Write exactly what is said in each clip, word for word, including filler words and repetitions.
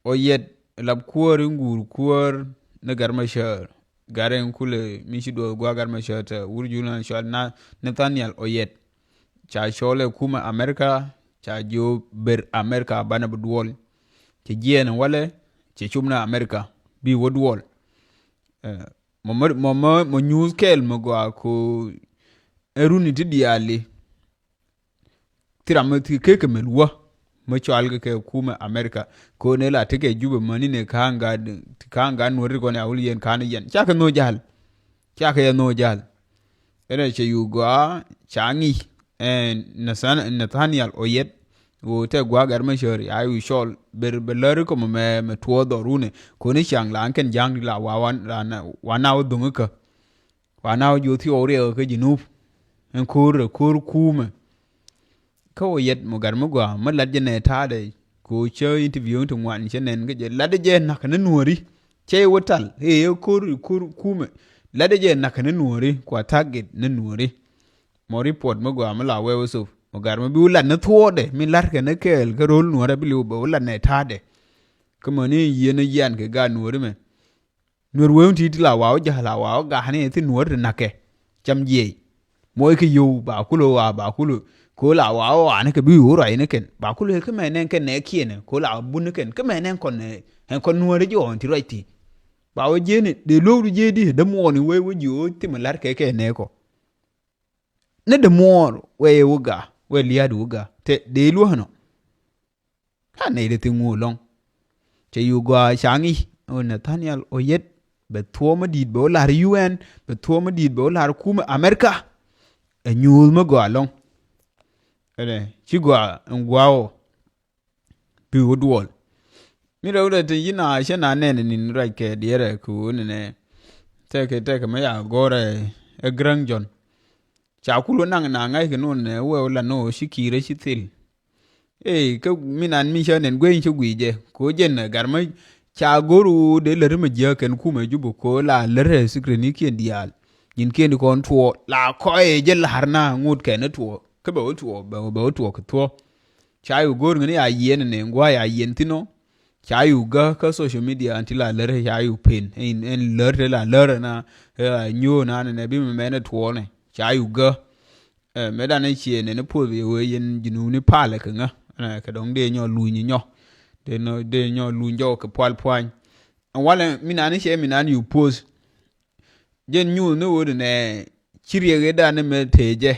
Oyet, lap kuäär in guur kuäär ni Gat Macäär. Gat in kulɛ mi ci duɔth gua̱a̱ Gat Macäär te wur jul na cɔal na Nathaniel Oyet. Ca cɔl ɛ kumɛ America, ca jiö ber America banɛ bi duɔl. Cɛ jiɛɛn walɛ, cɛ cum ni America bi wä duɔl. Eh, mɔ mɔ mɔ mɔ mɔ nyuuth kɛɛl mɛ gɔaa ko ɛ runi ti diaali. Thi ram mi thi kek kɛ mel wä mi cɔal kɛ kɛ kumɛ America. Ko ne la tekɛ Jubɛ mäni ne ka̱a̱ŋ gat, ka̱a̱ŋ gat nuɔri kɔn ya wul yɛn ka̱a̱n yɛn. Cakɛ nho jal. Cakɛ yɛ nho jal. Ɛn ɛ cɛ yu gɔaa ca ŋi̱i̱c. Ɛn Nathan-, Nathaniel Oyet. Ɣöö tɛ gua̱a̱ Gat Macäär ya yu cɔl ber bɛ läri kɔmɛ mɛ, mɛ tuɔɔk dhɔrunɛ. Ko ni ca̱ŋ la ɛn kɛn ja̱a̱ŋ di la wa, wa, la na, wa na wä dho̱ŋ ikä. Wa na wä jiö thiɔɔk riɛk kä Jinub. Ɛn ko̱r ɛ ko̱r kumɛ. Kä wä yɛt mɔ gat mi gɔaa mi lat jɛ nɛ ta̱a̱dɛ. Kɛ wä cä interview ti ŋuan cä nɛn kä jɛ lat jɛ nakä ni nuɔ̱ɔ̱ri. Cɛ wä tal ëë ko̱r ko̱r kumɛ. Lat jɛ nakä ni nuɔ̱ɔ̱ri kua target ni nuɔ̱ɔ̱ri. Mɔ report mi gɔaa mi la wee wä thop mɔ gat mi bi wä lat ni thuɔɔdɛ mi lat kɛ ni kɛɛl kä ro̱l nuɔ̱ɔ̱rɛ bi liw bɛ wä lat nɛ ta̱a̱dɛ. Kä mɔ ni yieen ni yian kɛ gaat nuɔ̱ɔ̱ri mɛ. Nuer wee wun ti ti la waw ja̱l la waw ga̱a̱ni thi nuɔ̱ɔ̱r ti na̱kɛ. Cam jiɛy. Muɔc kɛ yio̱w ba kulo wa ba kulo. Ko la waw waani kɛ bi wur ruac ni kɛn ba kulo kɛ mɛ nɛn kɛn nɛ kiɛnɛ ko la bun ni kɛn kɛ mɛ nɛn kɔn nɛ ɛn kɔn nuɔ̱ɔ̱r jɔɔn ti ruac ti. Ba wä jiɛni dee luɔ̱k du jiɛdi dee muɔɔni wee wä jiö thimɛ la̱r kɛ kɛ nɛ kɔ. Ni dee muɔɔr wee wä ga̱a̱ wee lia̱a̱d wä ga̱a̱ te dee luɔ̱k nɔ. Ka nɛy ti thiŋ ŋu lɔŋ. Cɛ yu gɔaa caŋ i̱ ɣöö Nathaniel Oyet bɛ thuɔɔm mi di̱i̱t bɛ wä la̱r U N bɛ thuɔɔm mi di̱i̱t bɛ wä la̱r kumɛ America. Ɛ nyuuth mi gɔaa lɔŋ. Ɛnɛ ci gɔaa ɛn gua̱a̱ ɔ. Bi wä duɔl. Mi rɛw dɛ ti yi na cɛ na nɛn nin ruac kɛ diɛrɛ kɛ ɣöö ni nɛ. Tɛkɛ tɛkɛ mi ya gɔrɛ ɛ Gräŋ Jɔn. Ca kul wä naŋ na ŋa̱ckɛ nɔ nɛ wee wä la nɔ ci ki̱i̱rä ci thil. Ee kä mi nan mi cä nɛn guey cä guiy jɛ ko jɛn ɛ gar mä ca go̱r wä dee lär mä jiäk kɛn kumɛ Jubɛ ko la lär ɛ sikrɛnikiɛn diaal. Nyin kiɛn di kɔn tuɔɔ la kɔc ɛ jɛ la̱r na ŋot kɛn ɛ tuɔɔ kä bɛ wä tuɔɔ bɛ wä tuɔɔ kɛ thuɔɔ. Ca yu go̱r ŋäni a yiɛn nɛ ŋua̱c a yiɛn thin ɔ. Ca yu gä kä social media ɛn ti la lär ca yu pen ɛn lär te la lär na. Nyuo na nɛ bi mɛ mɛn ɛ tuɔɔ nɛ ca yu gä. Ɛ mɛ dan ɛ ciɛ nɛ ni puɔth yɛ wee yɛn Jinub ni palɛ kɛ ŋä. Kɛ dɔŋ dee nyɔ luny nyɔ dee nyɔ luny jɔk kɛ pual puany. Ɛn walɛ mi nan ni cɛ mi nan yu puɔth. Jɛn nyuuth ni wä di nɛ ci riɛk ɛ dan ni mɛ tee jɛ.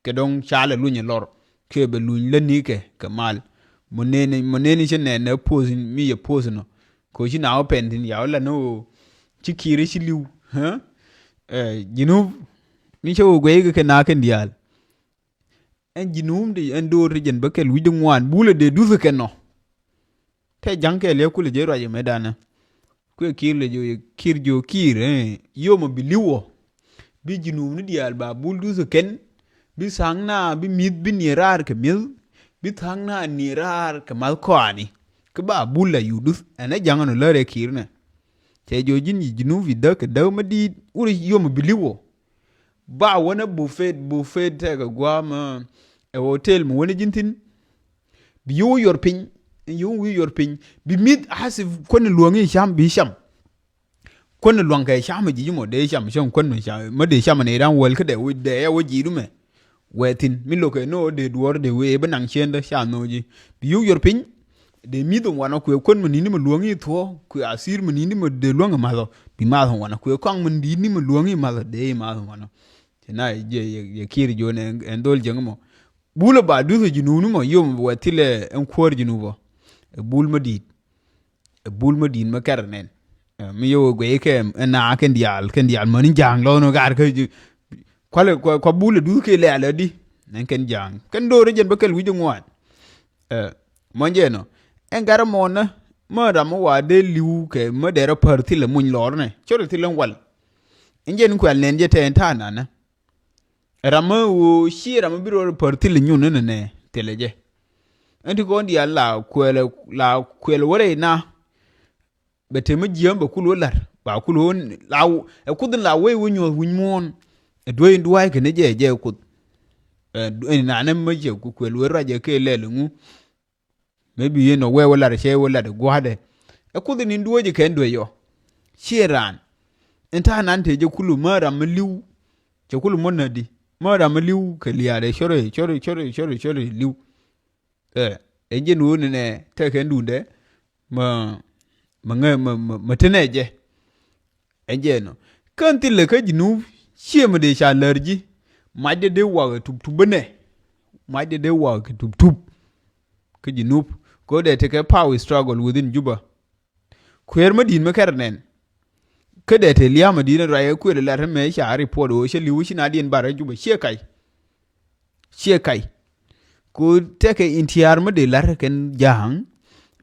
Kɛ dɔ̱ŋ ca lɛ luny ɛ lɔr kɛ bɛ luny lä nikɛ kɛ mal. Mɔ neni mɔ neni cɛ nɛn ɛ poth mi yɛ poth nɔ. Kɛ ci na wä pɛn thin ya wä la ni wä ci ki̱i̱rä ci li̱w. Ɛ Jinub mi cɛ wä guɛy kɛ kɛ na kɛn diaal. Ɛn Jinub di ɛn do̱r ti jɛn bä kɛl wi̱c di ŋuan bulɛ dee duth kɛ nɔ. Tɛ ja̱ŋ kɛɛl yɛ kulɛ jɛ ruac ɛmɛ danɛ. Kuɛ ki̱i̱r lɛ jiö ki̱i̱r jiö ki̱i̱r, eh, yom ɔ bi li̱w ɔ. Bi Jinub ni diaal ba bul duth kɛn. Bi tha̱a̱ŋ na bi mi̱th bi niɛ raar kɛ mi̱th. Bi tha̱a̱ŋ na niɛ raar kɛ math kɔaani. Kä ba bul la yu duth ɛn ɛ ja̱ŋ ɛn ɔ lär ɛ ki̱i̱r nɛ. Cɛ jiö ji̱n yi Jinub yi däk kɛ däk mä di̱i̱t wur yom ɔ bi li̱w ɔ. Ba wänä bufet bufet tɛkɛ gua̱a̱mä ɛ hotel mi wänä ji̱n thi̱n. Bi yio̱w yuɔr piny, yio̱w wi̱i̱ yuɔr piny bi mi̱th hasif kuäni luäŋi cam bi cam. Kuäni luaŋkɛ cam ji̱ ji̱ mɔ dee cam cam kuän mɛ cam mɛ dee cam ni ran wäl kä dee wi̱i̱ dee ya wä ji̱ dumɛ. Wɛ thi̱n mi lo̱kɛ no̱o̱ dee duɔ̱ɔ̱r dee wee bi naŋ ciendä ca no̱o̱ ji̱ bi yio̱w yuɔr piny. Dee mi̱th wanɔ kuɛ kuän mɛ ni̱ni mɛ luäŋi thuɔ̱ɔ̱ kuɛ athir mɛ ni̱ni mɛ dee luäŋ mathɔ bi math wanɔ kuɛ kɔaŋ mɛ ni̱ni mɛ luäŋi mathɔ dee math wanɔ. Ci na yɛ kiɛɛr jiɔn ɛn dhol jiäŋ mɔ. Bul ɛ ba duth ɛ Jinub ni mɔ yom wɛ thilɛ ɛn kuäär Jinub ɔ. Ɛ bul mä di̱i̱t. Ɛ bul mä di̱i̱t mä kɛr nɛn. Mi yɛ wä guɛy kɛ ɛn na kɛn diaal kɛn diaal mäni ja̱a̱ŋ lɔn ɔ gar kä. Kualɛ kua bul ɛ duth kɛ lɛɛl ɛ di. Nɛn kɛn ja̱a̱ŋ kɛn do̱r ɛ jɛn bä kɛl wi̱c ɛ ŋuan. Mɔn jɛ nɔ ɛn gat ɛmɔnä mä ram mä wa dee li̱w kɛ mä dɛrɛ pär thilɛ muny lɔrnɛ cɔrɛ thilɛ wal. Ɛn jɛn kuɛl nɛn jɛ tɛn ta̱a̱ nanä. Ram mä ɣöö ci ram mä bi rɔ pär thilɛ nyun nɛnɛ thilɛ jɛ. Ɛn ti kɔn diaal la kuɛl la kuɛl wärɛ na. Bɛ te mä jiäm bɛ kul wä la̱r ba kul wä la ɛ kuth in la wee wä nyuɔ̱th wi̱ny muɔ̱ɔ̱n. Ɛ duee in dua̱a̱c kɛn jɛ jɛ kuth. Ɛ nanɛ mä jɛ ku kuɛl wä ruacɛ kɛ lɛl ŋu. Maybe yen ɔ wee wä lat cɛ wä lat gua̱dɛ. Ɛ Kuoth in duɔ̱ɔ̱c kɛn duec yɔ. Ciɛ raan. Ɛn ta̱a̱ nan te jɛ kulu mä ram mi li̱w. Cɛ kulu mä nädi mä ram mi li̱w kɛ liaarɛ cɔrɛ cɔrɛ cɔrɛ cɔrɛ cɔrɛ li̱w. Ɛ, ɛ jɛn ɣöö nɛnɛ tɛkɛ ndundɛ mä, mä ŋä mä, mä, mä tenɛ jɛ. Ɛ jɛ nɔ. Kän thilɛ kä Junub ciɛ mä dee ca lär ji̱. Macdɛ dee wak ɛ tup tup bänɛ. Macdɛ dee wak ɛ tup tup. Kä Junub. Kɛ ɣöö dee tekɛ power struggle within Juba. Kuëër mä di̱i̱t mä kɛr nɛn. Kä dee te lia̱a̱ mä di̱i̱t ruac ɛ kuël lat mɛ ca report ɣöö cä li̱w ci na diɛn bar ɛ Juba ciɛ kac. Ciɛ kac. Ku tekɛ intiaar mä dee lar kɛn ja̱a̱ŋ.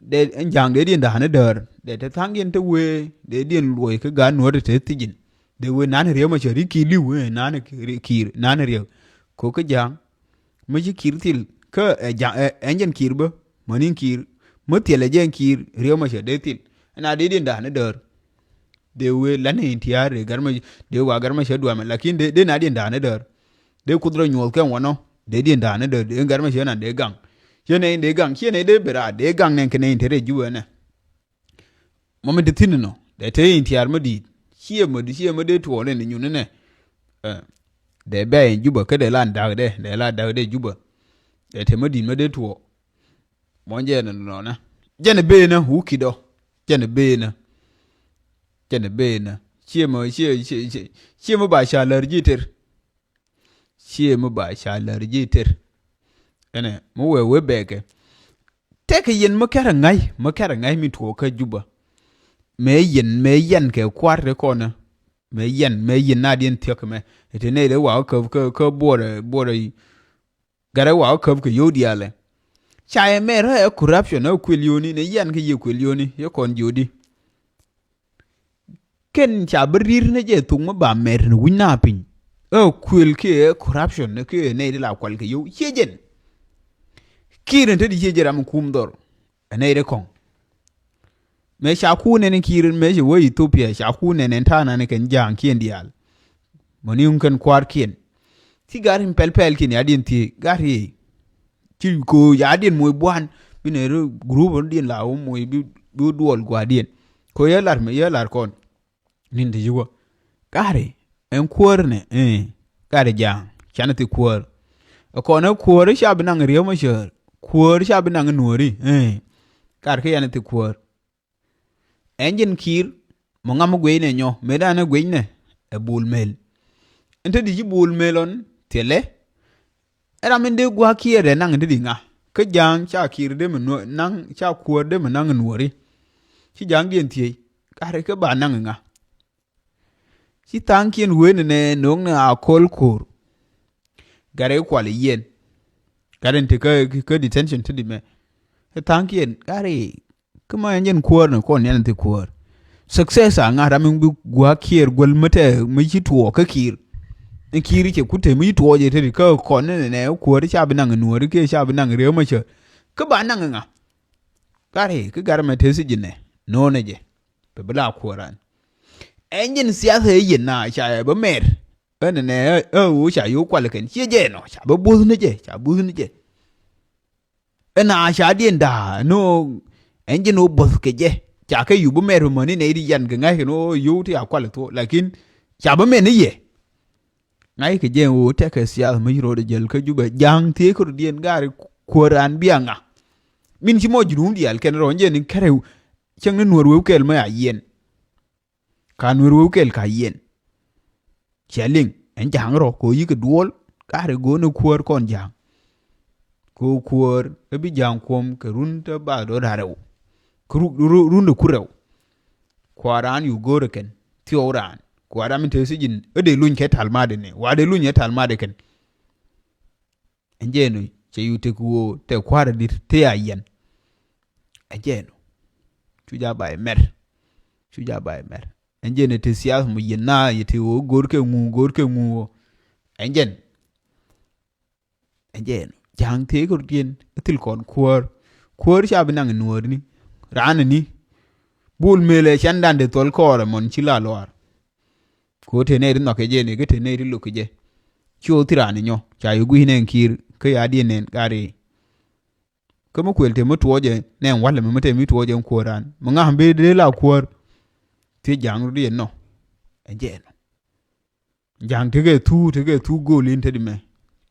Dee ɛn ja̱a̱ŋ dee diɛn da̱a̱n ɛ däär dee te tha̱a̱ŋ diɛn te wee dee diɛn luɔc kä gaat nuɔ̱ɔ̱r te thijin. Dee wee nan riek ma cä ri ki̱i̱r li̱w ɛ nan ki̱i̱r nan riek. Ku kä ja̱a̱ŋ. Mä ci ki̱i̱r thil kä ɛ ja̱a̱ŋ ɛ ɛn jɛn ki̱i̱r bä mäni ki̱i̱r mä thil ɛ jɛn ki̱i̱r riek ma cä dee thil. Ɛn a dee diɛn da̱a̱n ɛ däär. Dee wee la̱t ni intiaar dee gar ma dee wa gar ma cä duamɛ lakin dee dee na diɛn da̱a̱n ɛ däär. Dee Kuoth rɔ nyuɔth kɛn wanɔ dee diɛn da̱a̱n ɛ däär dee gar ma cä nan dee gaŋ. Ciɛ nɛ in dee gaŋ ciɛ nɛ dee ben raar dee gaŋ nɛ kɛ nɛ in te rɛy Jubɛ nɛ. Mɔ mi te thi̱n inɔ dee te intiaar mä di̱i̱t. Ciɛ mä di̱i̱t ciɛ mä dee tuɔɔk nɛ ni nyun inɛ. Ɛ, dee bɛ in Jubä kä dee la da̱k dee dee la da̱k dee Jubä. Dee te mä di̱i̱t mä dee tuɔɔk. Mɔ jɛ nɛ nɔnɛ jɛn bee nä wukidɔ. Jɛn bee nä. Jɛn bee nä. Ciɛ mä ciɛ ciɛ ciɛ ciɛ mä ba ca lär ji̱ ter. Ciɛ mi ba ca lär ji̱ ter. Ɛnɛ mi wee wee bɛɛkɛ. Tɛkɛ yɛn mi kɛrɛ ŋa̱c mi kɛrɛ ŋa̱c mi tuɔɔk kä Jubä. Mëë yɛn mëë yɛn kɛ kua̱r ti kɔnä. Mëë yɛn mëë yɛn na diɛn thiäk mɛ. Ti nɛy dee wakä käp kä kä buɔrɛ buɔrɛ. Gat dee wakä käp kɛ yio̱w diaalɛ. Ca yɛ mɛr ɛ corruption ɛ kuël yio̱ni ni yɛn kä yiëë kuël yio̱ni yɛ kɔn jiötdi. Kɛn ca bi ri̱r ni jɛ thok mi ba mɛr ni wi̱ny na piny. Ɛ kuël kiɛ ɛ corruption ni kiɛ ɛ nɛy ti la kual kɛ yio̱w ciɛ jɛn. Ki̱i̱r ni te di ciɛ jɛ ram kum dhɔr. Ɛ nɛy ti kɔŋ. Mëë ca kuun nɛn ki̱i̱r mëë cɛ wee Ethiopia ca kuun nɛn ɛn ta̱a̱ nan kɛn ja̱a̱ŋ kiɛn diaal. Mɔ ni ŋuŋ kɛn kua̱r kiɛn. Ci gar in pɛl pɛl kiɛn ya diɛn thiee gar yee. Ci ko ya diɛn moc buan bi ne ri group diɛn la wä moc bi bi duɔl gua diɛn. Ko yɛ lar mi yɛ lar kɔn. Nin ti ci wä. Gari ɛn kuäär ni eh gari ja̱a̱ŋ canɛ thi kuäär. Ɛ kɔn ɛ kuäär ca bi naŋ riäm ɛ cäär kuäär ca bi naŋ nuɔ̱ɔ̱ri eh. Gar kä yɛn ɛ thi kuäär. Ɛn jɛn ki̱i̱r mɔ ŋam mi guiecnɛ nyɔ mëë danɛ guiecnɛ ɛ bul mël. Ɛn te di ci bul mël ɔn thiɛlɛ. Ɛ ram in dee gua̱a̱k kiɛɛr dee naŋ in te di ŋa kä ja̱a̱ŋ ca ki̱i̱r dee mi nuɔ- naŋ ca kuäär dee mi naŋ in nuɔ̱ɔ̱ri. Ci ja̱a̱ŋ diɛn thiec gat ri kä ba naŋ in ŋa. Ci tha̱a̱ŋkiɛn wen inɛ no̱o̱ŋ ni a ko̱l ko̱r. Gat ri kual i̱ yiɛn. Gat in ti kä kä detention ti di mɛ. Ci tha̱a̱ŋkiɛn gat ri kä ma ɛn jɛn kuäär ni kɔn yɛn in thi kuäär. Success a ŋa̱t ram in bi gua̱a̱k kiɛɛr guäl mi tɛ mi ci tuɔɔk kä ki̱i̱r. In ki̱i̱r cɛ kut te mi ci tuɔɔk jɛ te di kä kɔn ni nɛ kuäär ca bi naŋ in nuɔ̱ɔ̱ri kiɛ ca bi naŋ in riäm a cä. Kä ba naŋ in ŋa. Gat ri kä gat ri mɛ te thi̱c inɛ no̱o̱nɛ jɛ. Bɛ bi la kuäär an. Ɛn jin siath ɛ yɛn na ca ɛ bä mɛr. Ɛn nɛ ɛ ɣöö ca yo̱o̱ kual kɛn ciɛ jɛ nɔ ca bä buth ni jɛ ca buth ni jɛ. Ɛn na ca diɛn da̱a̱ ni ɣöö ɛn jin ɣöö buth kɛ jɛ ca kɛ yup bä mɛr bä mäni nɛy di yan kɛ ŋa̱c kɛn ɣöö yo̱o̱ ti a kual thuɔ̱k lakin ca bä mɛr ni yɛ. Ŋa̱c kɛ jɛ ɣöö tɛkɛ siath mi ci ro̱o̱dɛ jäl kä Jubɛ ja̱a̱ŋ thiee kɛ rɔ diɛn gaari kuäär an bia ŋa. Min ci mɔ junum diaal kɛn rɔ jɛ ni kɛrɛ cäŋ ni nuɔ̱ɔ̱r wee kɛl mi a yiɛn. Ka nuer wee kɛl ka yiɛn. Cia liŋ ɛn ja̱a̱ŋ rɔ kɛ ɣöö yikɛ duɔl ka ri go̱o̱n ɛ kuäär kɔn ja̱a̱ŋ. Kɛ ɣöö kuäär ɛ bi ja̱a̱ŋ kuɔ̱m kɛ run te ba dɔ̱ da̱rɛw. Kɛ ru- ru- run de ku rɛw. Kua̱r raan yu go̱o̱r ɛ kɛn thiɔw raan kua̱r ram in te thi̱cin ɛ dee luny kɛ tal ma̱a̱dɛ ni wa dee luny kɛ tal ma̱a̱dɛ kɛn. Ɛn jɛ ɛn ɣöö cɛ yu tek ɣöö tɛ kua̱r adit tëë a yɛn. Ɛn jɛ ɛn ɣöö cu ja bay mɛr. Cu ja bay mɛr. Ɛn jɛ ɛn ɣöö te thiath mɔ yɛn na yɛ te ɣöö go̱o̱r kɛ ŋu go̱o̱r kɛ ŋu ɣöö. Ɛn jɛ ɛn. Ɛn jɛ ɛn ɣöö ja̱a̱ŋ thiee kɛ rutiɛn ɛ thil kɔn kuäär. Kuäär ca bi naŋ nuääri ni. Raan ni. Bul mëël ɛ cɛn dan de thɔl kɔɔr ɛmɔn ci la luaar. Kɛ ɣöö te nɛy ti nhɔakɛ jɛ ni kä te nɛy ti lo̱kɛ jɛ. Ci ɣöö thi raan inyɔ ca yɛ gui̱c nɛn ki̱i̱r kä ya diɛn nɛn gat i̱. Kä mi kuël te mi tuɔɔcɛ nɛ walɛ mi mi te mi tuɔɔcɛ kuäär an mi ŋa̱a̱m bi dee la kuäär. Thiec ja̱a̱ŋ rut yɛn nɔ. Ɛ jɛ nɔ. Ja̱a̱ŋ tekɛ thuu tekɛ thuu go̱o̱l in te di mɛ.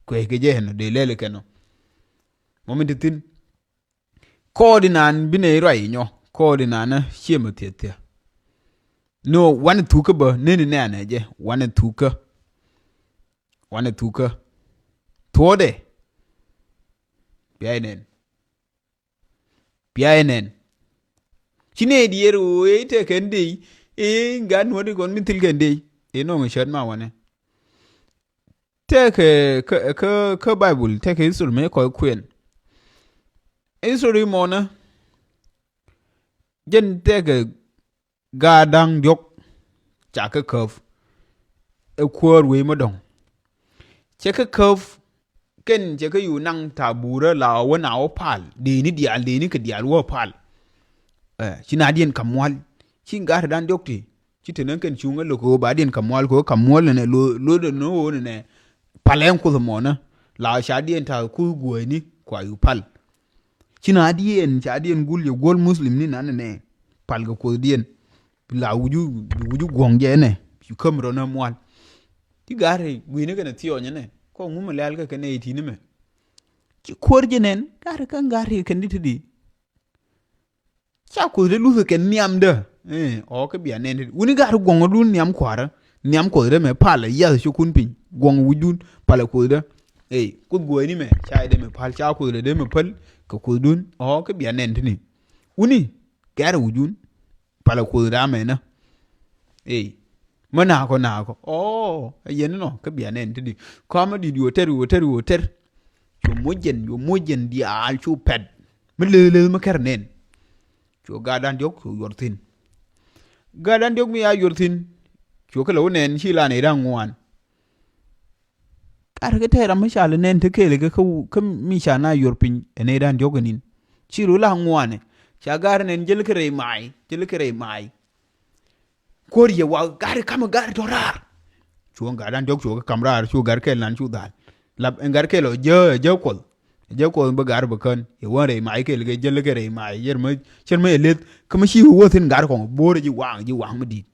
Kuɛ kɛ jɛ nɔ dee lɛl kɛ nɔ. Mɔ mi ti thin. Kɔɔdi naan bi nɛ ruac inyɔ kɔɔdi naan ciɛ mɛ thieth thieth. No wanɛ thukä bä neni nɛɛnɛ jɛ wanɛ thukä. Wanɛ thukä. Thuɔɔdɛ. Bia inɛn. Bia inɛn. Ci nɛ diɛɛr ɣöö ëë tɛ kɛn dei ëë gat nuɔ̱t ikɔn mi thil kɛn dei. Ëë nɔŋ cät ma wanɛ. Tɛkɛ kä kä kä Bible tɛkɛ history mëë kɔc kuɛn. History mɔnä. Jɛn tɛkɛ gaat da̱ŋ diɔ̱k. Ca kä käp. Ɛ kuäär wee mä dɔ̱ŋ. Cɛ kä käp. Kɛn cɛ kä yu naŋ ta̱a̱ burä la wä na wä pal dee ni diaal dee ni kɛ diaal wä pal. Ɛ ci na diɛn ka̱m wal ci gaat da̱ŋ diɔ̱k ti. Ci te nä kɛn cuŋä lo̱k ɣöö ba diɛn ka̱m wal kɛ ɣöö ka̱m wal nɛnɛ lo̱ lo̱ dɛ nä ɣöö nɛnɛ. Pal ɛn kuoth mɔnä la ca diɛn ta̱a̱ kuth guäyni kua yu pal. Ci na diɛn ca diɛn gul yɛ guɔl muslim ni nanɛ nɛ. Pal kɛ kuoth diɛn la wuju wuju guɔ̱ŋ jɛ nɛ. Ci käm rɔ nä mual. Ci ga̱ri guini kɛn thiɔnyɛ nɛ kɔ ŋumɛ lɛl kɛ kɛn ɛ iti ni mɛ. Ci kuäär jɛ nɛn ga̱ri kɛn ga̱ri kɛn di ti di. Ca kuothdä luthä kɛ nhiamdä. Ɛ ɔ kä bia nɛn ti wuni gat guɔŋdun nhiam kuarä. Nhiam kuothdä mɛ palɛ yath cukun piny guɔŋ wudun palɛ kuothdä. Ɛ kuoth guɔyni mɛ ca idɛ mɛ pal ca kuothdä dɛ mɛ päl. Kɛ kuothdun ɔ kä bia nɛn ti ni wuni. Gɛr wudun palɛ kuothdä mɛ nä. Ɛ mä naakɔ naakɔ ɔ ɛ yɛn nɔ kä bia nɛn ti ni. Kɔmä dit yuɔ tɛr yuɔ tɛr yuɔ tɛr. Cu muc jɛn cu muc jɛn diaal cu pɛt. Mi leth leth mi kɛr nɛn. Cu gat dan diɔk cu yuɔr thin. Gat dan diɔk mi ya yuɔr thin. Cu kä lɛ wä nɛn ci la nɛy dan ŋuan. Gat kä tɛɛr am mi ca lɛ nɛn te kɛɛl kä kä mi ca na yuɔr piny ɛ nɛy dan diɔk ɛ nin. Ci ru la ŋuanɛ ca gat nɛn jäl kä rɛy maay jäl kä rɛy maay. Kuɔr yɛ wa gari kamɛ gari tɔ raar. Cuɔ gat dan diɔk cuɔ kä kam raar cuɔ gat kɛl nan cu dhal. Lap ɛn gat kɛl ɔ jɛ jɛ kuɔth. Jɛ kuɔth bä gat bä kän yɛ wän rɛy mac kɛl kɛ jäl kɛ rɛy mac yɛr mä cɛr mä yɛ leth kä mä ci wä thin gat kɔŋ bo̱o̱rɛ ji̱ waŋ ji̱ waŋ mä di̱t.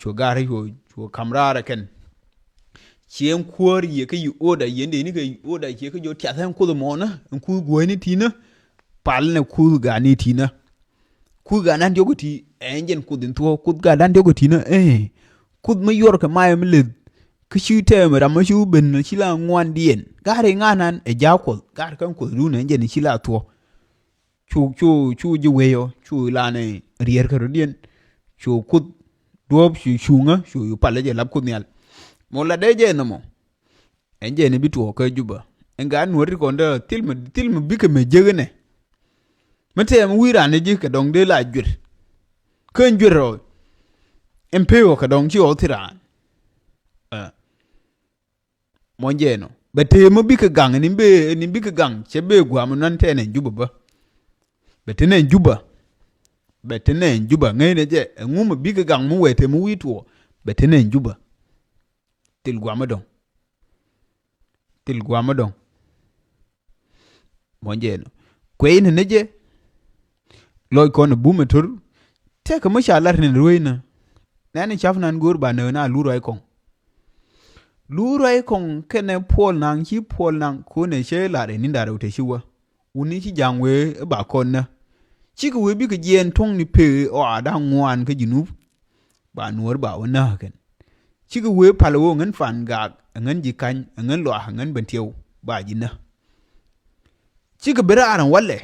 Cuɔ gat cuɔ cuɔ kam raar ɛ kɛn. Ciɛ ɛn kuɔr yɛ kä yi oda yɛn dee ni kɛ yi oda ciɛ kä jɔ tiath ɛn kuoth mɔnä ɛn kuoth guɔ̱ni tinä. Pal nɛ kuoth gat ni tinä. Kuth gat dan diɔk iti ɛn jɛn kuth in thuɔ̱k kuth gat dan diɔk iti nä ɛ. Kuth mi yuɔr kɛ mayɛ mi leth. Kä ci tɛmɛ ram mi ci wä ben ci la ŋuan diɛn gat ri ŋa̱n an ɛ ja̱ kuɔth gat kän kuɔth dun ɛn jɛn ci la thuɔ̱k. Cu cu cu ji̱ weyɔ cu lan ɛ riɛr kä rɔ diɛn. Cu kuth duɔ̱ɔ̱p cu cuŋä cu cu palä jɛ lap kuth nhial. Mɔ la dee jɛ nɔmɔ. Ɛn jɛ ni bi tuɔɔk kä Juba. Ɛn gaa nuɔ̱ri kɔn dee thil mi thil mi bikɛ mɛ jek inɛ. Mi tɛm wi̱i̱ ran ni ji̱ kɛ dɔŋ dee la juet. Kä ɛn juet rɔ. Ɛn pee wä kɛ dɔŋ ci ɣɔw thi raan. Ɛ. Mɔ jɛ nɔ bɛ tee mi bikɛ gaŋ ni bee ni bikɛ gaŋ cɛ bee guam nan tɛn ɛn Juba bä. Bɛ te nɛn Juba. Bɛ te nɛn Juba ŋäcnɛ jɛ ɛŋu mi bikɛ gaŋ mi wɛ te mi wi̱i̱ tuɔɔk bɛ te nɛn Juba. Thil guam mi dɔŋ. Thil guam mi dɔŋ. Mɔn jɛ nɔ kuɛ in ni jɛ. Lɔc kɔn bum mi tur. Tekɛ mi ca lar ni ruec ni. Nɛn cap nan go̱o̱r ba nööŋ na lur ruac kɔŋ. Lur ruac kɔŋ kɛnɛ puɔl naŋ ci puɔl naŋ konɛ cɛ lar in ni dar wä te ci wä. Wuni ci ja̱a̱ŋ wee ba kɔn nä. Cikɛ wee bikɛ jiɛɛn tuɔ̱ŋ ni pee ɔ a da̱ŋ ŋuan kä Junub. Ba nuɔ̱ɔ̱r ba wä nääk kɛn. Cikɛ wee pal wee ŋän fan gaak ɛ ŋän ji̱ ka̱ny ɛ ŋän luaak ɛ ŋän ben tiɛw ba ji̱ nä. Cikɛ bi raar ɛn walɛ.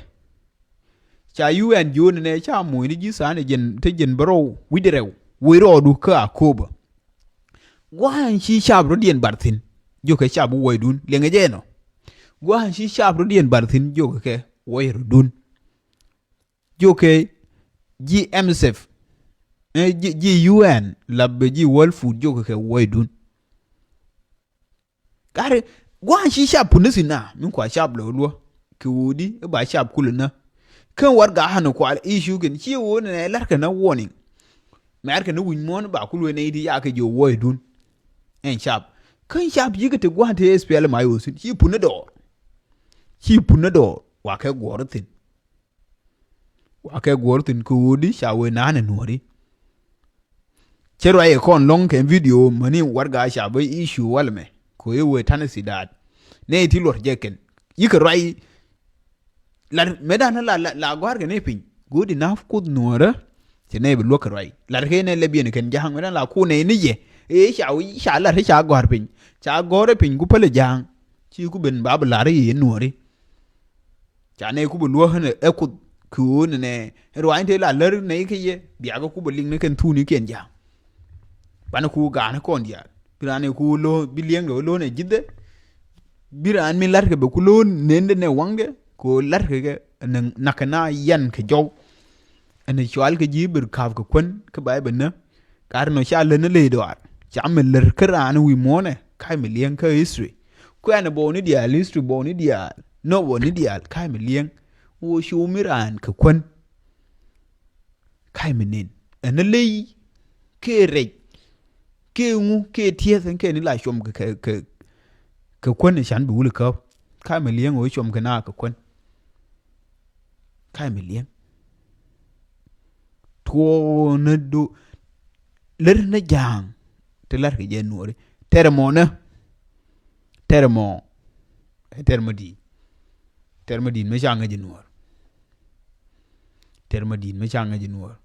Ca yu ɛn jiöönɛ nɛ ca moc ni ji̱ tha̱a̱n ɛ jɛn te jɛn bärɔw wi̱cdɛ rɛw wec rɔɔdu kä Akoba. Gua̱a̱n ci cap rɔ̱diɛn bar thi̱n jiökɛ cap bi wuɔcdun liɛŋɛ jɛ ɛnɔ. Gua̱a̱n ci cap rɔ̱diɛn bar thi̱n jiökɛ kɛ wuɔc rɔ̱dun. Jiökɛ ji̱ M S F. Ji̱ U N la bɛ ji̱ World Food jiökɛ kɛ wuɔcdun. Gari gua̱a̱n ci cap pun ni thi̱n na min kua cap lɛ wä luä. Kɛ ɣöö di i̱ ba cap kulɛ nä. Ken warɛga ɣän kual i̱ cu kɛn ci ɣöö nɛ la̱rkɛ nä warning. Mɛrkɛ ni wi̱c muɔ̱ɔ̱n ba kul wen nɛy ti yakɛ ji̱ wuɔcdun. Ɛn cap ken cap yikɛ ti gua̱a̱n ti S P L M I O thi̱n ci pun ni dɔɔr. Ci pun ni dɔɔr. Wakɛ guɔ̱r thi̱n. Wakɛ guɔ̱r thi̱n kɛ ɣöö di ca wee naan ɛ nuɔ̱ɔ̱ri. Cɛ ruac ɛ kɔn lɔ̱ŋ kɛ video mäni warɛga ca bä issue walɛ mɛ kɛ ɣöö i̱ wee ta̱nɛ thi̱daat. Nɛ iti luɔ̱r jɛ kɛn yikɛ ruac. Lar mëëdan la la la gɔ̱a̱rkɛ ni piny. Good enough Kuoth nuɔ̱ɔ̱rä. Cɛ nɛy bi luäk kɛ ruac lar kɛ nɛ lɛ biɛn kɛn ja̱a̱ŋ mëëdan la ku nɛy ni yɛ. Ee ca wi̱c ca lar ca gɔ̱a̱r piny ca gɔ̱rɛ piny ku pälɛ ja̱a̱ŋ. Ci ku ben ba bi lar i̱ yɛ nuɔ̱ɔ̱ri. Ca nɛy ku bi luäk ɛ Kuoth kɛ ɣöö nɛ nɛ ruac te la lär nɛy kɛ yɛ diakä ku bi liŋ ni kɛn thuunikiɛn ja̱a̱ŋ. Banɛ ku ga̱a̱n kɔn diaal bi raan ɛ ku lo̱o̱n bi liɛŋdɛ wä lo̱o̱n ɛ ji̱thɛ. Bi raan mi la̱rkɛ bɛ ku lo̱o̱n nendɛ nɛ waŋdɛ kɛ ɣöö la̱rkɛ kɛ nakä na yan kɛ jɔw. Ɛn cual kɛ ji̱ bir ka̱p kɛ kuän kä ba bɛ nä. Kar nɔ ca lät ni ley dɔaar ca mi lär kä raan wi̱i̱ muɔ̱ɔ̱nɛ ka̱c mi liɛŋ kä history. Kuɛn bɔɔni diaal history bɔɔni diaal nɔ bɔɔni diaal ka̱c mi liɛŋ. Wä cu mi raan kɛ kuän. Ka̱c mi nin ɛn ley kɛ rɛc kɛ ŋu kɛ tiɛth ɛn kɛ ni la cuɔm kɛ kɛ kɛ kuän can bi wuli käp. Ka̱c mi liɛŋ wä cuɔm kɛ na kɛ kuän. Ka̱c mi liɛŋ tuɔɔk ni do lär ni ja̱a̱ŋ. Ti la̱rkɛ jɛ nuɔɔri tɛrɛ mɔ nä. Tɛrɛ mɔ ɛ tɛrɛ mɔ di̱i̱t. Tɛrɛ mɔ di̱i̱t mi ca ŋäc jɛ nuɔɔr. Tɛrɛ mɔ di̱i̱t mi ca ŋäc jɛ nuɔɔr.